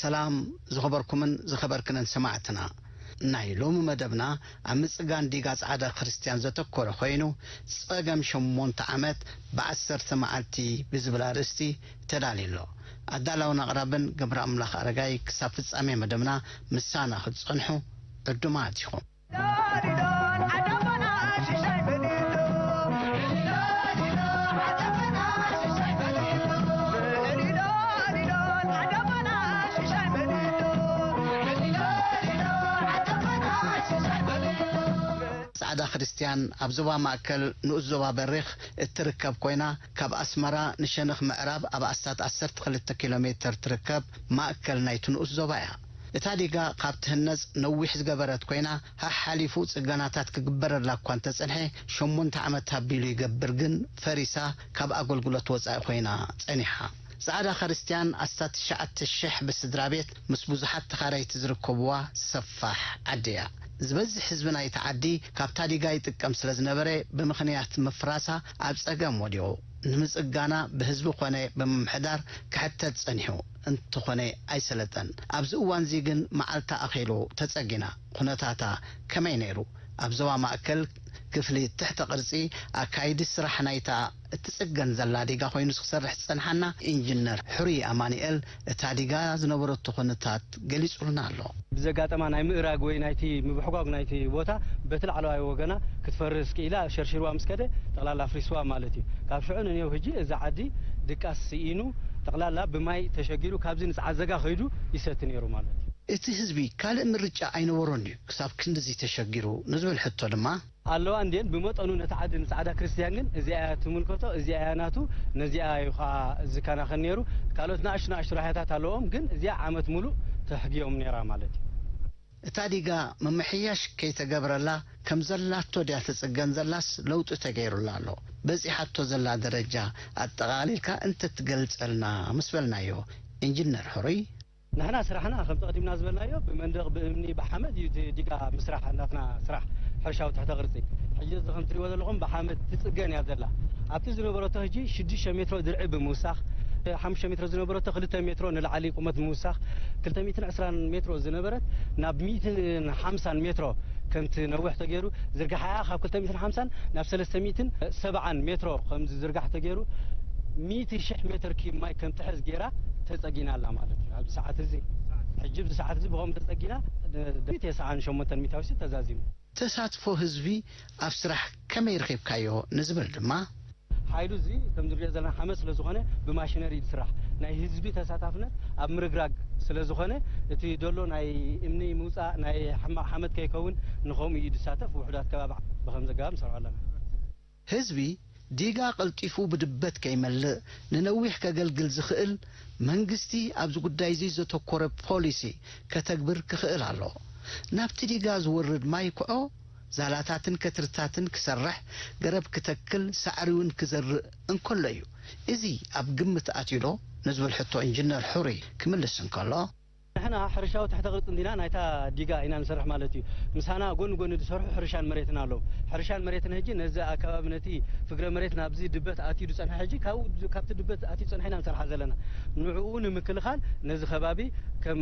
ሰላም ዝኸበርኩምን ዝኸበርክንን ሰማዕትና፣ ናይ ሎሚ መደብና ኣብ ምጽጋን ዲጋ ጻዕዳ ክርስትያን ዘተኮረ ኮይኑ፣ ጸገም ሸሞንተ ዓመት ብዓሰርተ መዓልቲ ብዝብል ኣርእስቲ ተዳልዩ ኣሎ። ኣዳላውን ኣቕራብን ገብረ ኣምላኽ ኣረጋይ። ክሳብ ፍጻሜ መደብና ምሳና ክትጸንሑ ዕዱማት ኢኹም። ጻዕዳ ክርስትያን ኣብ ዞባ ማእከል ንኡስ ዞባ በሪኽ እትርከብ ኮይና፣ ካብ ኣስመራ ንሸነኽ ምዕራብ ኣብ ኣስታት ዓሰርተ ክልተ ኪሎ ሜተር ትርከብ ማእከል ናይቲ ንኡስ ዞባ እያ። እታ ዲጋ ካብ ትህነጽ ነዊሕ ዝገበረት ኮይና፣ ሓሓሊፉ ጽገናታት ክግበረላ እኳ እንተጸንሐ፣ ሸሞንተ ዓመት ኣቢሉ ይገብር ግን ፈሪሳ ካብ ኣገልግሎት ወጻኢ ኮይና ጸኒሓ። ጻዕዳ ክርስትያን ኣስታት ትሽዓተ ሽሕ ብስድራ ቤት ምስ ብዙሓት ተኻረይቲ ዝርከብዋ ሰፋሕ ዓዲ እያ። ዝበዝሕ ህዝቢ ናይቲ ዓዲ ካብታ ዲጋ ይጥቀም ስለ ዝነበረ፣ ብምኽንያት ምፍራሳ ኣብ ጸገም ወዲቑ። ንምጽጋና ብህዝቢ ኮነ ብምምሕዳር ክሕተት ጸኒሑ እንተኾነ ኣይሰለጠን። ኣብዚ እዋንዚ ግን መዓልታ ኣኺሉ ተጸጊና። ኩነታታ ከመይ ነይሩ? ኣብ ዞባ ማእከል ክፍሊ ትሕተ ቅርጺ ኣካይዲ ስራሕ ናይታ እትጽገን ዘላ ዲጋ ኮይኑ ክሰርሕ ዝጸንሓና ኢንጂነር ሕሩይ ኣማኑኤል፣ እታ ዲጋ ዝነበረቶ ኩነታት ገሊጹልና ኣሎ። ብዘጋጠማ ናይ ምእራግ ወይ ናይቲ ምብሕጓግ ናይቲ ቦታ በቲ ላዕለዋይ ወገና ክትፈርስ ክኢላ ሸርሺርዋ ምስ ከደ ጠቕላላ ኣፍሪስዋ ማለት እዩ። ካብ ሽዑ ንኔው ህጂ እዚ ዓዲ ድቃስ ስኢኑ ጠቕላላ ብማይ ተሸጊሩ ካብዚ ንጽዓዘጋ ከይዱ ይሰቲ ነይሩ ማለት እዩ። እቲ ህዝቢ ካልእ ምርጫ ኣይነበሮን ድዩ ክሳብ ክንድዚ ተሸጊሩ ንዝብል ሕቶ ድማ፣ ኣለዋ እንድየን ብመጠኑ ነቲ ዓዲ ንጻዕዳ ክርስትያን ግን እዚኣ እያ ትምልከቶ፣ እዚኣ እያ ናቱ፣ ነዚኣ እዩ ኸዓ ዝከናኸን ነይሩ። ካልኦት ንኣሽቱ ንኣሽቱ ራሕያታት ኣለዎም፣ ግን እዚኣ ዓመት ሙሉእ ተሕግዮም ነይራ ማለት እዩ። እታ ዲጋ ምምሕያሽ ከይተገብረላ ከም ዘላቶ ድያ ትጽገን ዘላስ ለውጢ ተገይሩላ ኣሎ? በጺሓቶ ዘላ ደረጃ ኣጠቓሊልካ እንተትገልጸልና ምስ በልናዮ፣ ኢንጂነር ሕሩይ፣ ንሕና ስራሕና ከምቲ ቀዲምና ዝበልናዮ ብመንደቕ፣ ብእምኒ፣ ብሓመድ እዩ እቲ ዲጋ ምስራሕ ናትና ስራሕ ሕርሻዊ ትሕተ ቅርጺ። ሕጂ እዚ ከም ትሪእዎ ዘለኹም ብሓመድ ትጽገን እያ ዘላ። ኣብቲ ዝነበረቶ ሕጂ ሽዱሽተ ሜትሮ ድርዒ ብምውሳኽ፣ ሓሙሽተ ሜትሮ ዝነበረቶ ክልተ ሜትሮ ንላዕሊ ቁመት ብምውሳኽ፣ ክልተ ሚእትን ዕስራን ሜትሮ ዝነበረት ናብ ሚእትን ሓምሳን ሜትሮ ከም ትነውሕ ተገይሩ፣ ዝርግሓኣ ካብ ክልተ ሚእትን ሓምሳን ናብ ሰለስተ ሚእትን ሰብዓን ሜትሮ ከም ዝዝርጋሕ ተገይሩ፣ ሚእቲ ሽሕ ሜትር ኪብ ማይ ከም ትሕዝ ገይራ ተጸጊና ኣላ ማለት እዩ። ኣብዚ ሰዓት እዚ፣ ሕጂ ኣብዚ ሰዓት እዚ ብኸምኡ ተጸጊና፣ ን-፣ ን-፣ ተስዓን ሸሞንተን ሚእታዊት ተዛዚሙ። ተሳትፎ ህዝቢ ኣብ ስራሕ ከመይ ረኺብካዮ ንዝብል ድማ፣ ሓይሉ እዚ ከም ንሪኦ ዘለና ሓመድ ስለ ዝኾነ ብማሽነሪ እዩ ዝስራሕ። ናይ ህዝቢ ተሳታፍነት ኣብ ምርግራግ ስለ ዝኾነ፣ እቲ ደሎ ናይ እምኒ ምውጻእ፣ ናይ ሕማቕ ሓመድ ከይከውን፣ ንኸምኡ እዩ ዝሳተፍ። ውሑዳት ከባቢ ብኸምዚ ኣገባብ ንሰርሖ ኣለና። ህዝቢ ዲጋ ቀልጢፉ ብድበት ከይመልእ፣ ንነዊሕ ከገልግል ዝኽእል፣ መንግስቲ ኣብዚ ጉዳይ እዚ ዘተኮረ ፖሊሲ ከተግብር ክኽእል ኣለዎ። ናብቲ ዲጋ ዝወርድ ማይ ክዖ፣ ዛላታትን ከትርታትን ክሰርሕ፣ ገረብ ክተክል፣ ሳዕሪ እውን ክዘርእ እንከሎ እዩ። እዚ ኣብ ግምት ኣትዩ ዶ ንዝብል ሕቶ ኢንጂነር ሕሩይ ክምልስ እንከሎ፣ ንሕና ሕርሻዊ ትሕተ ቅርጺ እንዲና ናይታ ዲጋ ኢና ንሰርሕ ማለት እዩ። ምሳና ጎኒ ጎኒ ዝሰርሑ ሕርሻን መሬትን ኣለዉ። ሕርሻን መሬትን ሕጂ ነዚ ኣከባቢ ነቲ ፍግረ መሬት ናብዚ ድበት ኣትዩ ዝጸንሐ ሕጂ ካብኡ፣ ካብቲ ድበት ኣትዩ ዝጸንሐ ኢና ንሰርሓ ዘለና። ንዕኡ ንምክልኻል ነዚ ከባቢ ከም፣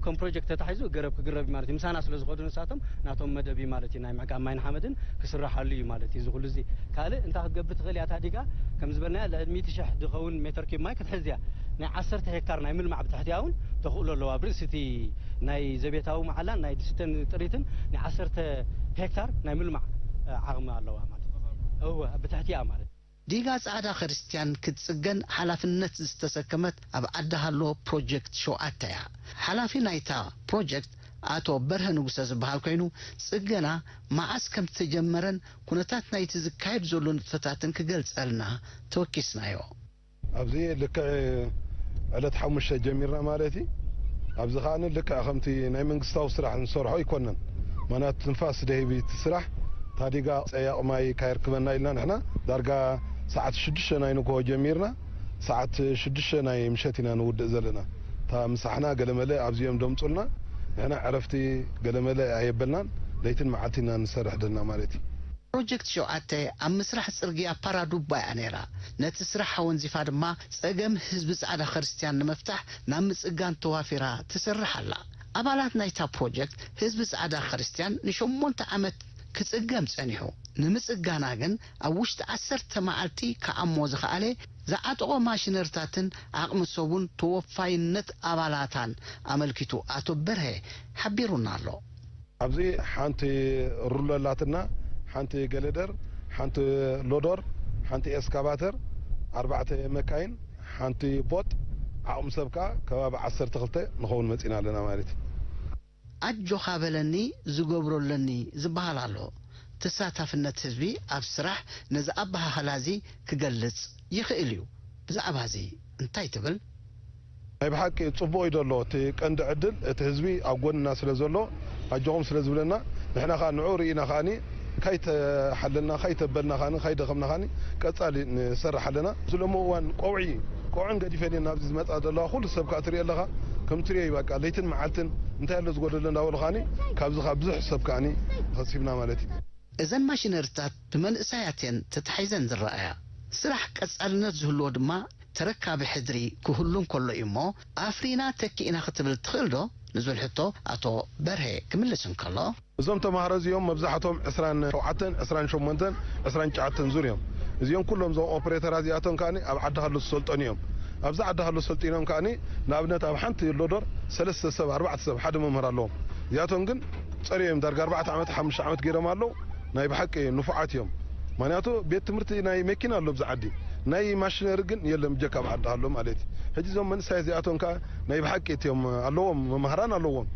ከም ፕሮጀክት ተታሒዙ ገረብ ክግረብ እዩ ማለት እዩ። ምሳና ስለ ዝኸዱ ንሳቶም ናቶም መደብ እዩ ማለት እዩ። ናይ ምዕቃብ ማይን ሓመድን ክስራሓሉ እዩ ማለት እዩ። እዚ ኩሉ እዚ ካልእ እንታይ ክትገብር ትኽእል እያ እታ ዲጋ? ከም ዝበልናያ ልዕሊ ሚእቲ ሽሕ ዝኸውን ሜትር ኪብ ማይ ክትሕዝ እያ። ናይ ዓሰርተ ሄክታር ናይ ምልማዕ ብትሕቲኣ እውን ተኽእሎ ኣለዋ። ኣብ ርእሲ እቲ ናይ ዘቤታዊ መዓላን ናይ ድስተን ጥሪትን ናይ ዓሰርተ ሄክታር ናይ ምልማዕ፣ እ፣ ዓቕሚ ኣለዋ ማለት እዩ። እወ፣ ብትሕቲኣ ማለት እዩ። ዲጋ ጻዕዳ ክርስትያን ክትጽገን ሓላፍነት ዝተሰከመት ኣብ ዓዲ ሃሎ ፕሮጀክት ሸውዓተ እያ። ሓላፊ ናይታ ፕሮጀክት ኣቶ በርሀ ንጉሰ ዝበሃል ኮይኑ፣ ጽገና መዓስ ከም ዝተጀመረን ኩነታት ናይቲ ዝካየድ ዘሎ ንጥፈታትን ክገልጸልና ተወኪስናዮ። ኣብዚ ልክዕ ዕለት ሓሙሽተ ጀሚርና ማለት እዩ። ኣብዚ ከኣ ልክዕ ከምቲ ናይ መንግስታዊ ስራሕ ንሰርሖ ኣይኮነን። ምኽንያቱ ትንፋስ ደሂብ እቲ ስራሕ፣ ታዲጋ ጸያቕ ማይ ካየርክበና ኢልና ንሕና ዳርጋ ሰዓት ሽዱሽተ ናይ ንግሆ ጀሚርና፣ ሰዓት ሽዱሽተ ናይ ምሸት ኢና ንውድእ ዘለና። እታ ምሳሕና ገለመለ ኣብዚኦም ደምጹልና፣ ንሕና ዕረፍቲ ገለመለ ኣየበልናን፣ ለይትን መዓልቲ ኢና ንሰርሕ ደልና ማለት እዩ። ፕሮጀክት ሸውዓተ ኣብ ምስራሕ ጽርግያ ፓራዱባ እያ ነይራ። ነቲ ስራሕ ኣወንዚፋ ድማ ጸገም ህዝቢ ጻዕዳ ክርስትያን ንምፍታሕ ናብ ምጽጋን ተዋፊራ ትሰርሕ ኣላ። ኣባላት ናይታ ፕሮጀክት ህዝቢ ጻዕዳ ክርስትያን ንሸሞንተ ዓመት ክጽገም ጸኒሑ። ንምጽጋና ግን ኣብ ውሽጢ ዓሰርተ መዓልቲ ክዓሞ ዝኸኣለ ዝዓጠቖ ማሽነርታትን ዓቕሚ ሰቡን ተወፋይነት ኣባላታን ኣመልኪቱ ኣቶ በርሀ ሓቢሩና ኣሎ። ኣብዚ ሓንቲ ሩሎ ኣላትና፣ ሓንቲ ገለደር፣ ሓንቲ ሎዶር፣ ሓንቲ ኤስካቫተር፣ ኣርባዕተ መካይን፣ ሓንቲ ቦጥ፣ ዓቕሚ ሰብ ከኣ ከባቢ ዓሰርተ ክልተ ንኸውን መጺና ኣለና ማለት እዩ። ኣጆኻ በለኒ ዝገብሮ ኣለኒ ዝበሃል ኣሎ። ተሳታፍነት ህዝቢ ኣብ ስራሕ ነዚ ኣበሃህላ እዚ ክገልጽ ይኽእል እዩ። ብዛዕባ እዚ እንታይ ትብል? ናይ ብሓቂ ጽቡቕ እዩ ዘሎ። እቲ ቀንዲ ዕድል እቲ ህዝቢ ኣብ ጎንና ስለ ዘሎ፣ ኣጆኹም ስለ ዝብለና፣ ንሕና ከኣ ንዕኡ ርኢና ከኣኒ ካይተሓለልና፣ ካይተበልና ከኣኒ፣ ካይደኸምና ከኣኒ ቀጻሊ ንሰርሕ ኣለና። እዚ ሎሚ እዋን ቆውዒ፣ ቆውዕን ገዲፈን እየን ናብዚ ዝመጻ ዘለዋ። ኩሉ ሰብ ከኣ ትሪኦ ኣለኻ፣ ከም ትሪኦ እዩ በቃ። ለይትን መዓልትን እንታይ ኣሎ ዝጎደሎ እንዳበሉ ከኣኒ ካብዚ ከኣ ብዙሕ ሰብ ከኣኒ ከሲብና ማለት እዩ። እዘን ማሽነሪታት ብመንእሰያት እየን ተታሒዘን ዝረኣያ። ስራሕ ቀጻልነት ዝህልዎ ድማ ተረካቢ ሕድሪ ክህሉ እንከሎ እዩ እሞ፣ ኣፍሪና ተኪእና ክትብል ትኽእል ዶ? ንዝብል ሕቶ ኣቶ በርሄ ክምልስ እንከሎ፣ እዞም ተማሃሮ እዚኦም መብዛሕቶም ዕስራን ሸውዓተን፣ ዕስራን ሸሞንተን፣ ዕስራን ትሽዓተን ዙር እዮም። እዚኦም ኩሎም እዞም ኦፕሬተራት እዚኣቶም ከኣኒ ኣብ ዓዲ ሃሎ ዝሰልጠኑ እዮም። ኣብዚ ዓዲ ሃሎ ሰልጢኖም ከኣኒ ንኣብነት ኣብ ሓንቲ ሎዶር ሰለስተ ሰብ፣ ኣርባዕተ ሰብ ሓደ መምህር ኣለዎም። እዚኣቶም ግን ጸሪዮም ዳርጋ ኣርባዕተ ዓመት፣ ሓሙሽተ ዓመት ገይሮም ኣለዉ። ናይ ብሓቂ ንፉዓት እዮም። ምኽንያቱ ቤት ትምህርቲ ናይ መኪና ኣሎ ኣብዚ ዓዲ፣ ናይ ማሽነሪ ግን የለን ብጀካ ኣብ ዓዲ ሃሎ ማለት እዩ። ሕጂ እዞም መንእሰያት እዚኣቶም ከኣ ናይ ብሓቂ እትዮም ኣለዎም፣ መማህራን ኣለዎም።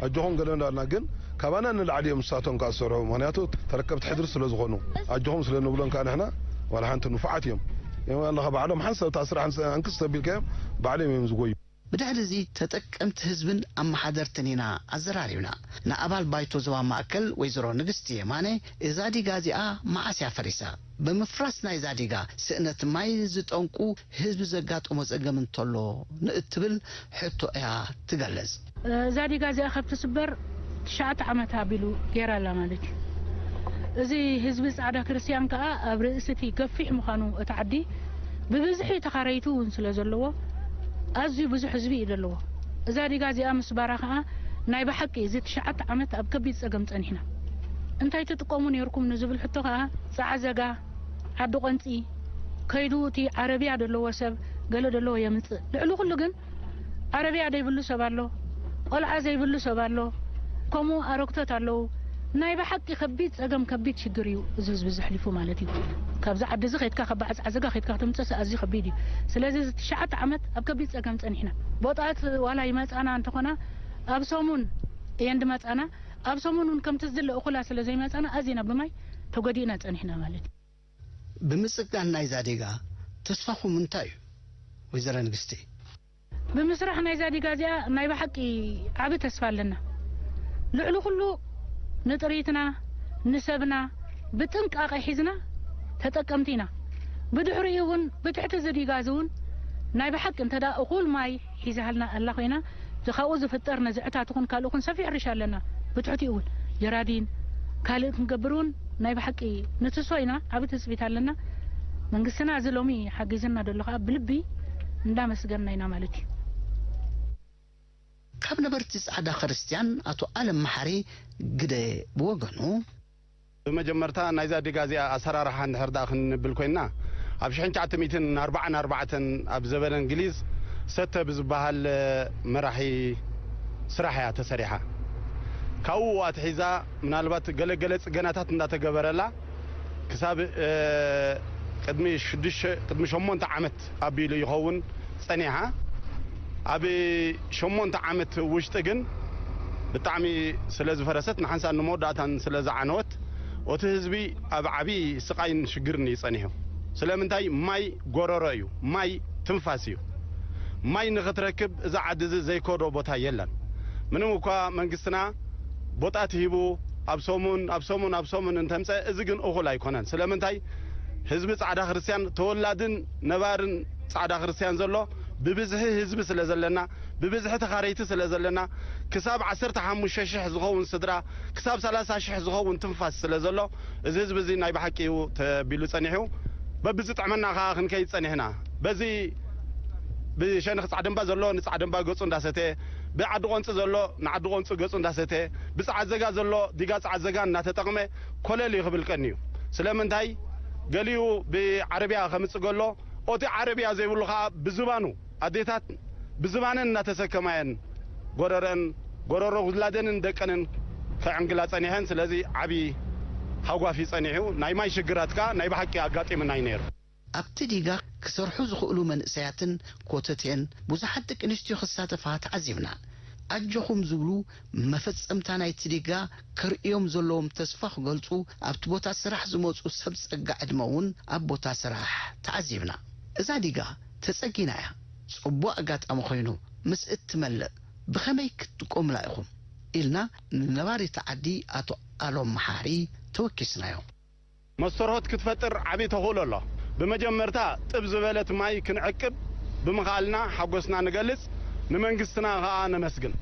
ኣጆኹም ገለ እንዳልና ግን ካባና ንላዕሊ እዮም ንሳቶም ከኣ ዝሰርሑ፣ ምኽንያቱ ተረከብቲ ሕድሪ ስለ ዝኾኑ። ኣጆኹም ስለ ንብሎም ከኣ ንሕና ዋላ ሓንቲ ንፉዓት እዮም። እዮም ኣለኻ ባዕሎም ሓንሳብ እታ ስራሕ ንስ-፣ ኣንክስ ተቢልካዮም ባዕሎም እዮም ዝጎዩ። ብድሕሪ እዚ ተጠቀምቲ ህዝብን ኣመሓደርትን ኢና ኣዘራሪብና። ንኣባል ባይቶ ዞባ ማእከል ወይዘሮ ንግስቲ የማነ፣ እዛ ዲጋ እዚኣ መዓስ እያ ፈሪሳ? ብምፍራስ ናይዛ ዲጋ ስእነት ማይ ዝጠንቁ ህዝቢ ዘጋጠሞ ጸገም እንተሎ ንእትብል ሕቶ እያ ትገልጽ። እዛ ዲጋ እዚኣ ካብ ትስበር ትሽዓተ ዓመት ኣቢሉ ገይራ ኣላ ማለት እዩ። እዚ ህዝቢ ጻዕዳ ክርስትያን ከኣ ኣብ ርእሲ እቲ ገፊሕ ምዃኑ እቲ ዓዲ ብብዝሒ ተኻረይቲ እውን ስለ ዘለዎ ኣዝዩ ብዙሕ ህዝቢ እዩ ዘለዎ። እዛ ዲጋ እዚኣ ምስባራ ከኣ ናይ ብሓቂ እዚ ትሽዓተ ዓመት ኣብ ከቢድ ጸገም ጸኒሕና። እንታይ ትጥቀሙ ነይርኩም ንዝብል ሕቶ ከኣ ጸዓዘጋ፣ ዓዲ ቆንጺ፣ ከይዱ እቲ ዓረብያ ዘለዎ ሰብ ገለ ዘለዎ የምጽእ። ልዕሊ ኩሉ ግን ዓረብያ ዘይብሉ ሰብ ኣሎ፣ ቆልዓ ዘይብሉ ሰብ ኣሎ፣ ከምኡ ኣረግቶት ኣለዉ። ናይ ብሓቂ ከቢድ ጸገም፣ ከቢድ ሽግር እዩ እዚ ህዝቢ እዚ ኣሕሊፉ ማለት እዩ። ካብዚ ዓዲ እዚ ከይድካ ካብ በዓል ጸዓዘጋ ከይድካ ክትምጽእ ኣዝዩ ከቢድ እዩ። ስለዚ እዚ ትሽዓተ ዓመት ኣብ ከቢድ ጸገም ጸኒሕና። ቦጣት ዋላ ይመጻና እንተኾና ኣብ ሰሙን እየን ድመጻና። ኣብ ሰሙን እውን ከምቲ ዝድለ እኹላ ስለ ዘይመጻና ኣዚና ብማይ ተጎዲእና ጸኒሕና ማለት እዩ። ብምጽጋን ናይዛ ዲጋ ተስፋኹም እንታይ እዩ ወይዘሮ ንግስቲ? ብምስራሕ ናይዛ ዲጋ እዚኣ ናይ ብሓቂ ዓቢ ተስፋ ኣለና። ልዕሊ ኩሉ ንጥሪትና፣ ንሰብና ብጥንቃቐ ሒዝና ተጠቀምቲ ኢና። ብድሕሪኡ እውን ብትሕቲ እዚ ዲጋ እዚ እውን ናይ ብሓቂ እንተ ደኣ እኹል ማይ ሒዛሃልና ኣላ ኮይና፣ እቲ ካብኡ ዝፍጠር ነዚ ዕታት ይኹን ካልእ ይኹን ሰፊሕ ሕርሻ ኣለና። ብትሕቲኡ እውን ጀራዲን ካልእ ክንገብር እውን ናይ ብሓቂ ንትስፎ ኢና፣ ዓቢ ትጽቢት ኣለና። መንግስትና እዚ ሎሚ ሓጊዝና ዘሎ ከኣ ብልቢ እንዳመስገንና ኢና ማለት እዩ። ካብ ነበርቲ ጻዕዳ ክርስትያን ኣቶ ኣለም መሓሪ ግደ ብወገኑ፣ ብመጀመርታ ናይዛ ዲጋ እዚኣ ኣሰራርሓ እንድሕር ደኣ ክንብል ኮይንና፣ ኣብ ሽሕን ትሽዓተ ሚእትን ኣርባዓን ኣርባዕተን ኣብ ዘበነ እንግሊዝ ሰተ ብዝበሃል መራሒ ስራሕ እያ ተሰሪሓ። ካብኡ ኣትሒዛ ምናልባት ገለገለ ጽገናታት እንዳተገበረላ ክሳብ፣ እ፣ ቅድሚ ሽዱሽተ፣ ቅድሚ ሸሞንተ ዓመት ኣቢሉ ይኸውን ጸኒሓ። ኣብ ሸሞንተ ዓመት ውሽጢ ግን ብጣዕሚ ስለ ዝፈረሰት፣ ንሓንሳን ንመወዳእታን ስለ ዝዓነወት፣ እቲ ህዝቢ ኣብ ዓቢ ስቓይን ሽግርን እዩ ጸኒሑ። ስለምንታይ? ማይ ጎረሮ እዩ፣ ማይ ትንፋስ እዩ። ማይ ንኽትረክብ እዛ ዓዲ እዚ ዘይከዶ ቦታ የለን። ምንም እኳ መንግስትና ቦጣት ሂቡ ኣብ ሰሙን፣ ኣብ ሰሙን፣ ኣብ ሰሙን እንተምጸ፣ እዚ ግን እኹል ኣይኮነን። ስለምንታይ? ህዝቢ ጻዕዳ ክርስትያን፣ ተወላድን ነባርን ጻዕዳ ክርስትያን ዘሎ ብብዝሒ ህዝቢ ስለ ዘለና፣ ብብዝሒ ተኻረይቲ ስለ ዘለና፣ ክሳብ ዓሰርተ ሓሙሽተ ሽሕ ዝኸውን ስድራ፣ ክሳብ ሰላሳ ሽሕ ዝኸውን ትንፋስ ስለ ዘሎ፣ እዚ ህዝቢ እዚ ናይ ብሓቂ እዩ ተቢሉ ጸኒሑ። በብዝጥዕመና ከኣ ክንከይድ ጸኒሕና። በዚ ብሸነኽ ጻዕደምባ ዘሎ ንጻዕደምባ ገጹ እንዳሰተ፣ ብዓዲ ቆንጺ ዘሎ ንዓዲ ቆንጺ ገጹ እንዳሰተ፣ ብጸዓት ዘጋ ዘሎ ዲጋ ጸዓት ዘጋ እናተጠቕመ ኮለል እዩ ክብል ቀንዩ። ስለምንታይ? ገሊኡ ብዓረብያ ከምጽእ ከሎ፣ ኦቲ ዓረብያ ዘይብሉ ኸኣ ብዝባኑ ኣዴታት ብዝባነን እናተሰከማየን ጎረረን፣ ጎረሮ ውላደንን ደቀንን ከዕንግላ ጸኒሐን። ስለዚ ዓቢ ሃጓፍ እዩ ጸኒሑ። ናይ ማይ ሽግራት ከኣ ናይ ብሓቂ ኣጋጢምና እዩ ነይሩ። ኣብቲ ዲጋ ክሰርሑ ዝኽእሉ መንእሰያትን ኮተቴን ብዙሓት ደቂ ኣንስትዮ ክሳተፋ ተዓዚብና። ኣጆኹም ዝብሉ መፈጸምታ ናይቲ ዲጋ ከርእዮም ዘለዎም ተስፋ ክገልጹ ኣብቲ ቦታ ስራሕ ዝመጹ ሰብ ጸጋ ዕድመ እውን ኣብ ቦታ ስራሕ ተዓዚብና። እዛ ዲጋ ተጸጊና እያ። ጽቡቕ ኣጋጣሚ ኮይኑ ምስ እትመልእ ብኸመይ ክትጥቀሙላ ኢኹም? ኢልና ንነባሪት ዓዲ ኣቶ ኣሎም መሓሪ ተወኪስናዮ። መስተርሆት ክትፈጥር ዓቢ ተኽእሎ ኣሎ። ብመጀመርታ ጥብ ዝበለት ማይ ክንዕቅብ ብምኽኣልና ሓጎስና ንገልጽ፣ ንመንግስትና ኸኣ ነመስግን።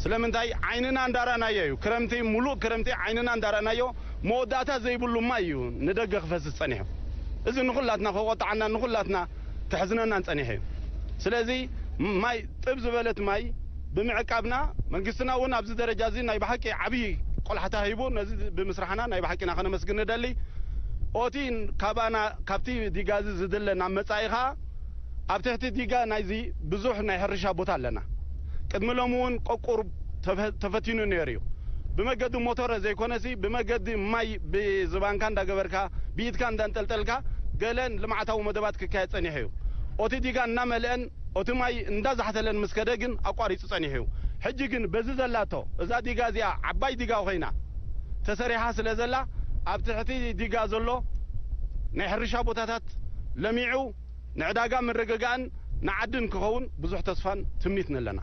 ስለምንታይ? ዓይንና እንዳረኣናዮ እዩ። ክረምቲ፣ ሙሉእ ክረምቲ ዓይንና እንዳረኣናዮ መወዳእታ ዘይብሉ ማይ እዩ ንደገ ክፈስስ ጸኒሑ። እዚ ንኹላትና ከቆጥዓና፣ ንኹላትና ከሕዝነናን ጸኒሑ እዩ። ስለዚ ማይ፣ ጥብ ዝበለት ማይ ብምዕቃብና፣ መንግስትና እውን ኣብዚ ደረጃ እዚ ናይ ብሓቂ ዓብዪ ቆላሕታ ሂቡ ነዚ ብምስራሕና ናይ ብሓቂና ከነመስግን ንደሊ። ኦቲ ካባና፣ ካብቲ ዲጋ እዚ ዝድለ ናብ መጻኢ ኸኣ፣ ኣብ ትሕቲ ዲጋ ናይዚ ብዙሕ ናይ ሕርሻ ቦታ ኣለና። ቅድሚ ሎሚ እውን ቆቁር ተፈ-፣ ተፈቲኑ ነይሩ እዩ። ብመገዲ ሞተረ ዘይኮነሲ፣ ብመገዲ ማይ ብዝባንካ እንዳገበርካ፣ ብኢድካ እንዳንጠልጠልካ፣ ገለን ልምዓታዊ መደባት ክካየድ ጸኒሑ እዩ። ኦቲ ዲጋ እናመልአን፣ ኦቲ ማይ እንዳዛሕተለን ምስ ከደ ግን ኣቋሪጹ ጸኒሑ እዩ። ሕጂ ግን በዚ ዘላቶ፣ እዛ ዲጋ እዚኣ ዓባይ ዲጋ ኮይና ተሰሪሓ ስለ ዘላ፣ ኣብ ትሕቲ ዲጋ ዘሎ ናይ ሕርሻ ቦታታት ለሚዑ፣ ንዕዳጋ ምርግጋእን ንዓድን ክኸውን ብዙሕ ተስፋን ትምኒትን ኣለና።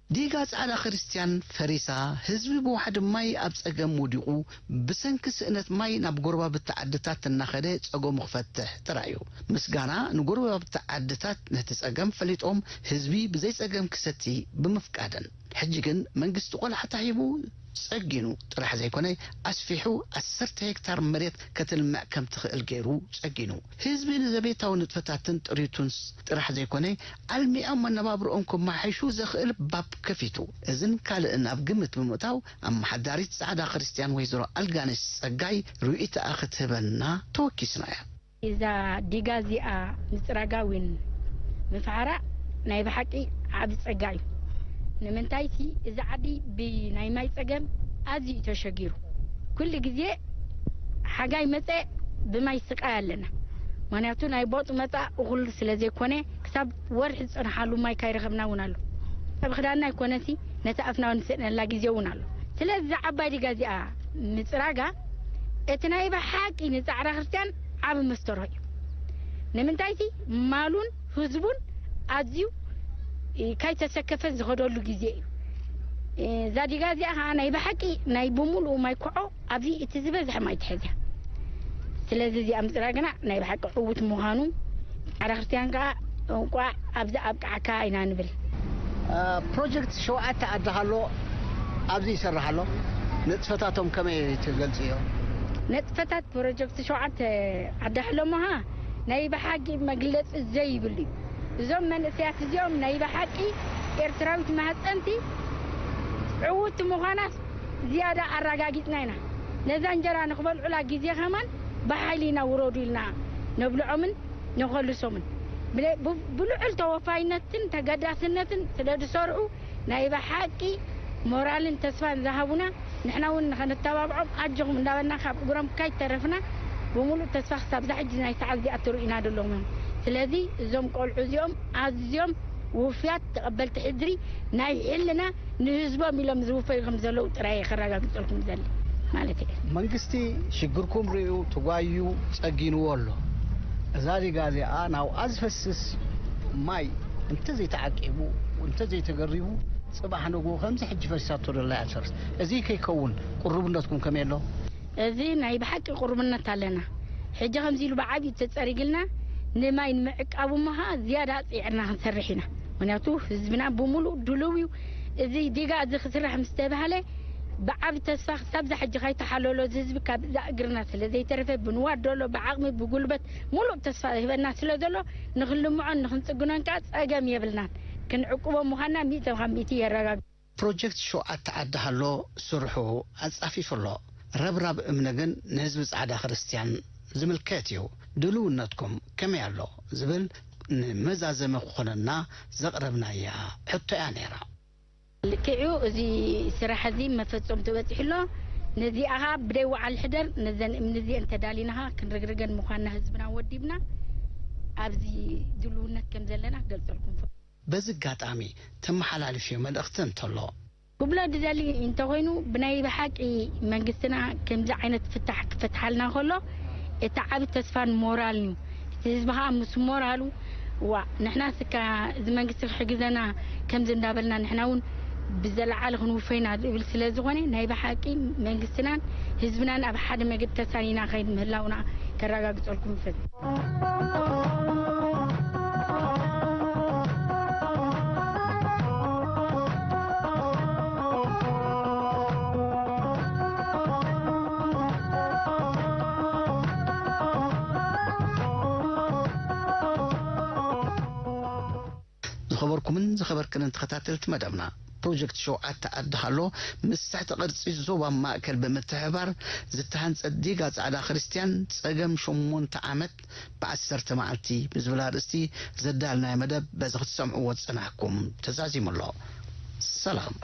ዲጋ ጻዕዳ ክርስትያን ፈሪሳ፣ ህዝቢ ብዋሕዲ ማይ ኣብ ጸገም ወዲቑ፣ ብሰንኪ ስእነት ማይ ናብ ጎረባብቲ ዓድታት እናኸደ ጸገሙ ክፈትሕ ጥራይ እዩ። ምስጋና ንጎረባብቲ ዓድታት ነቲ ጸገም ፈሊጦም፣ ህዝቢ ብዘይ ጸገም ክሰቲ ብምፍቃደን። ሕጂ ግን መንግስቲ ቆላሕታ ሂቡ ጸጊኑ ጥራሕ ዘይኮነ፣ ኣስፊሑ ዓሰርተ ሄክታር መሬት ከተልምዕ ከም ትኽእል ገይሩ ጸጊኑ። ህዝቢ ንዘቤታዊ ንጥፈታትን ጥሪቱን ስ-፣ ጥራሕ ዘይኮነ፣ ኣልሚዖም መነባብርኦም ከመሓይሹ ዘኽእል ባብ ከፊቱ። እዝን ካልእን ኣብ ግምት ብምእታው፣ ኣመሓዳሪት ጻዕዳ ክርስትያን ወይዘሮ ኣልጋነሽ ጸጋይ ርእይቶኣ ክትህበና ተወኪስና እያ። እዛ ዲጋ እዚኣ ምጽራጋ እውን ምፍሓራ ናይ ብሓቂ ዓቢ ጸጋ እዩ። ንምንታይሲ እዚ ዓዲ ብናይ ማይ ጸገም ኣዝዩ እዩ ተሸጊሩ። ኩሉ ግዜ ሓጋይ መጸ ብማይ ስቃይ ኣለና። ምኽንያቱ ናይ ቦጥ መጻ እኹል ስለ ዘይኮነ ክሳብ ወርሒ ዝጸንሓሉ ማይ ካይረኸብና እውን ኣሎ። ኣብ ክዳንና ኣይኮነሲ ነቲ ኣፍና ንስእነላ ግዜ እውን ኣሎ። ስለዚ እዛ ዓባይ ዲጋ እዚኣ ምጽራጋ እቲ ናይ ብሓቂ ንጻዕዳ ክርስትያን ዓቢ መስተርሆ እዩ። ንምንታይሲ ማሉን ህዝቡን ኣዝዩ፣ እ፣ ካይተሰከፈ ዝኸደሉ ግዜ እዩ። እ፣ እዛ ዲጋ እዚኣ ኸዓ ናይ ብሓቂ ናይ ብምሉኡ ማይ ኮዖ ኣብዚ እቲ ዝበዝሐ ማይ ትሕዝ እያ። ስለዚ እዚኣ ምጽራግና ናይ ብሓቂ ዕዉት ምዃኑ ጻዕዳ ክርስትያን ከኣ እንቋዕ ኣብዚ ኣብቅዓካ ኢና ንብል። እ፣ ፕሮጀክት ሸውዓተ ኣድኻ ኣሎ፣ ኣብዚ ይሰርሕ ኣሎ። ንጥፈታቶም ከመይ ትገልጽዮ? ንጥፈታት ፕሮጀክት ሸውዓተ ኣዳሕለሞሃ ናይ ብሓቂ መግለጺ ዘይብሉ እዩ። እዞም መንእሰያት እዚኦም ናይ ብሓቂ ኤርትራዊት ማህጸንቲ ዕውቲ ምዃናስ ዝያዳ ኣረጋጊጽና ኢና። ነዛ እንጀራ ንኽበልዑላ ግዜ ከማን ብሓይሊ ኢና ውረዱ ኢልና ነብልዖምን ነኾልሶምን። ብለ-፣ ብ-፣ ብልዑል ተወፋይነትን ተገዳስነትን ስለ ዝሰርዑ ናይ ብሓቂ ሞራልን ተስፋን ዝሃቡና፣ ንሕና እውን ንኸነተባብዖም ኣጆኹም እንዳበልና ካብ እግሮም ካይተረፍና ብምሉእ ተስፋ ክሳብ እዛ ሕጂ ናይ ሰዓት እዚኣ ትርእዩና ዘለኹም እዮም። ስለዚ እዞም ቆልዑ እዚኦም ኣዝዮም ውፉያት ተቐበልቲ ሕድሪ ናይ ሕልና ንህዝቦም ኢሎም ዝውፈዩ ከም ዘለዉ ጥራይ ከረጋግጸልኩም ዘለ ማለት እየ። መንግስቲ ሽግርኩም ርእዩ ተጓዩ ጸጊንዎ ኣሎ። እዛ ዲጋ እዚኣ ናብኣ ዝፈስስ ማይ እንተዘይተዓቂቡ፣ እንተዘይተገሪቡ፣ ጽባሕ ንግሆ ከምዚ ሕጂ ፈሲሳቶ ዘላ እያ ትፈርስ። እዚ ከይከውን ቁርብነትኩም ከመይ ኣሎ? እዚ ናይ ብሓቂ ቁርብነት ኣለና። ሕጂ ከምዚ ኢሉ ብዓብዩ ተጸሪግልና ንማይ ንምዕቃቡ እሞ ኸኣ ዝያዳ ጽዒርና ክንሰርሕ ኢና። ምክንያቱ ህዝብና ብምሉእ ድሉው እዩ። እዚ ዲጋ እዚ ክስራሕ ምስ ተባህለ ብዓብ ተስፋ ክሳብ ዛ ሕጂ ካይተሓለሎ እዚ ህዝቢ ካብ ዛ እግርና ስለ ዘይተረፈ፣ ብንዋት ደሎ ብዓቕሚ ብጉልበት ሙሉእ ተስፋ ህበና ስለ ዘሎ፣ ንክንልምዖን ንክንጽግኖን ከኣ ጸገም የብልናን። ክንዕቅቦ ምዃንና ሚእቲ ካብ ሚእቲ የረጋግጽ። ፕሮጀክት ሸውዓተ ዓዲ ሃሎ ስርሑ ኣጻፊፉ ኣሎ። ረብራብ እምኒ ግን ንህዝቢ ጻዕዳ ክርስትያን ዝምልከት እዩ። ድልውነትኩም ከመይ ኣሎ ዝብል ንመዛዘሚ ክኾነና ዘቕረብናያ ሕቶ እያ ነይራ። ልክዕዩ፣ እዚ ስራሕ እዚ መፈጸምቱ በጺሑ ኣሎ። ነዚኣ ኸኣ ብደይ ወዓል ሕደር ነዘን እምኒ እዚአን ተዳሊናኻ ክንርግርገን ምዃንና ህዝብና ወዲብና ኣብዚ ድልውነት ከም ዘለና ክገልጸልኩም ፈ በዚ ኣጋጣሚ ተመሓላልፍዮ መልእኽቲ እንተሎ? ክብሎ ዝደሊ እንተኾይኑ፣ ብናይ ብሓቂ መንግስትና ከምዚ ዓይነት ፍታሕ ክፈትሓልና ከሎ፣ እቲ ዓቢ ተስፋን ሞራልን እዩ። እቲ ህዝቢ ኸኣ ምስ ሞራሉ፣ ዋ፣ ንሕናስ እካ እዚ መንግስቲ ክሕግዘና ከምዚ እንዳበልና ንሕና እውን ብዘለዓለ ክንውፈይና ዝብል ስለ ዝኾነ፣ ናይ ብሓቂ መንግስትናን ህዝብናን ኣብ ሓደ መገዲ ተሳኒና ከይድ ምህላውና ከረጋግጸልኩም ይፈቱ። ዝኸበርኩምን ዝኸበርክንን ተኸታተልቲ መደብና፣ ፕሮጀክት ሸውዓተ ኣድሃሎ ምስ ትሕቲ ቅርጺ ዞባ ማእከል ብምትሕባር ዝተሃንጸ ዲጋ ጻዕዳ ክርስትያን ጸገም ሸሞንተ ዓመት ብዓሰርተ መዓልቲ ብዝብል ኣርእስቲ ዘዳልናዮ መደብ በዚ ክትሰምዕዎ ዝጸናሕኩም ተዛዚሙ ኣሎ። ሰላም።